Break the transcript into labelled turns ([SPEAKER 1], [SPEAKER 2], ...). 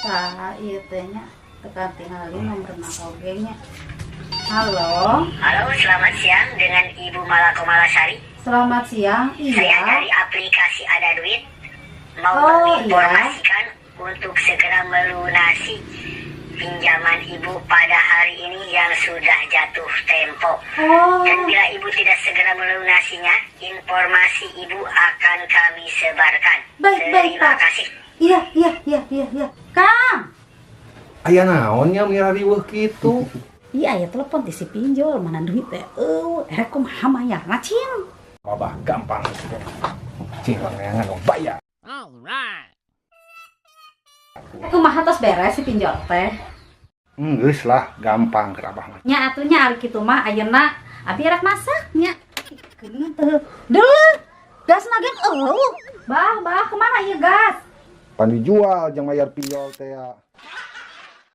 [SPEAKER 1] Saha ieu teh nya? Teu katingali nomorna oge nya. Halo.
[SPEAKER 2] Halo, selamat siang dengan Ibu Malako Malasari.
[SPEAKER 1] Selamat siang.
[SPEAKER 2] Saya dari aplikasi Ada Duit mau menginformasikan untuk segera melunasi pinjaman Ibu pada hari ini yang sudah jatuh tempo. Dan bila Ibu tidak segera melunasinya, informasi Ibu akan kami sebarkan.
[SPEAKER 1] Baik,
[SPEAKER 2] Terima
[SPEAKER 1] Pak.
[SPEAKER 2] Kasih.
[SPEAKER 1] Iya. Kang.
[SPEAKER 3] Aya naon nya mira riweuh kitu?
[SPEAKER 1] Iya, aya telepon ti si pinjol, mana duit teh. Euweuh, erek kumaha mayarna cing?
[SPEAKER 3] Abah gampang. Cing neangan dong bayar.
[SPEAKER 1] Kumaha, tos beres si pinjol teh?
[SPEAKER 3] Geus lah, gampang ke abah mah.
[SPEAKER 1] Nya atuh nya, ari kitu mah ayeuna abi rek masak nya. Teu. Deuleu. Gas ge euweuh. Bah, bah, kemana ieu gas?
[SPEAKER 3] Pan dijual jeung bayar pinjol teh ya.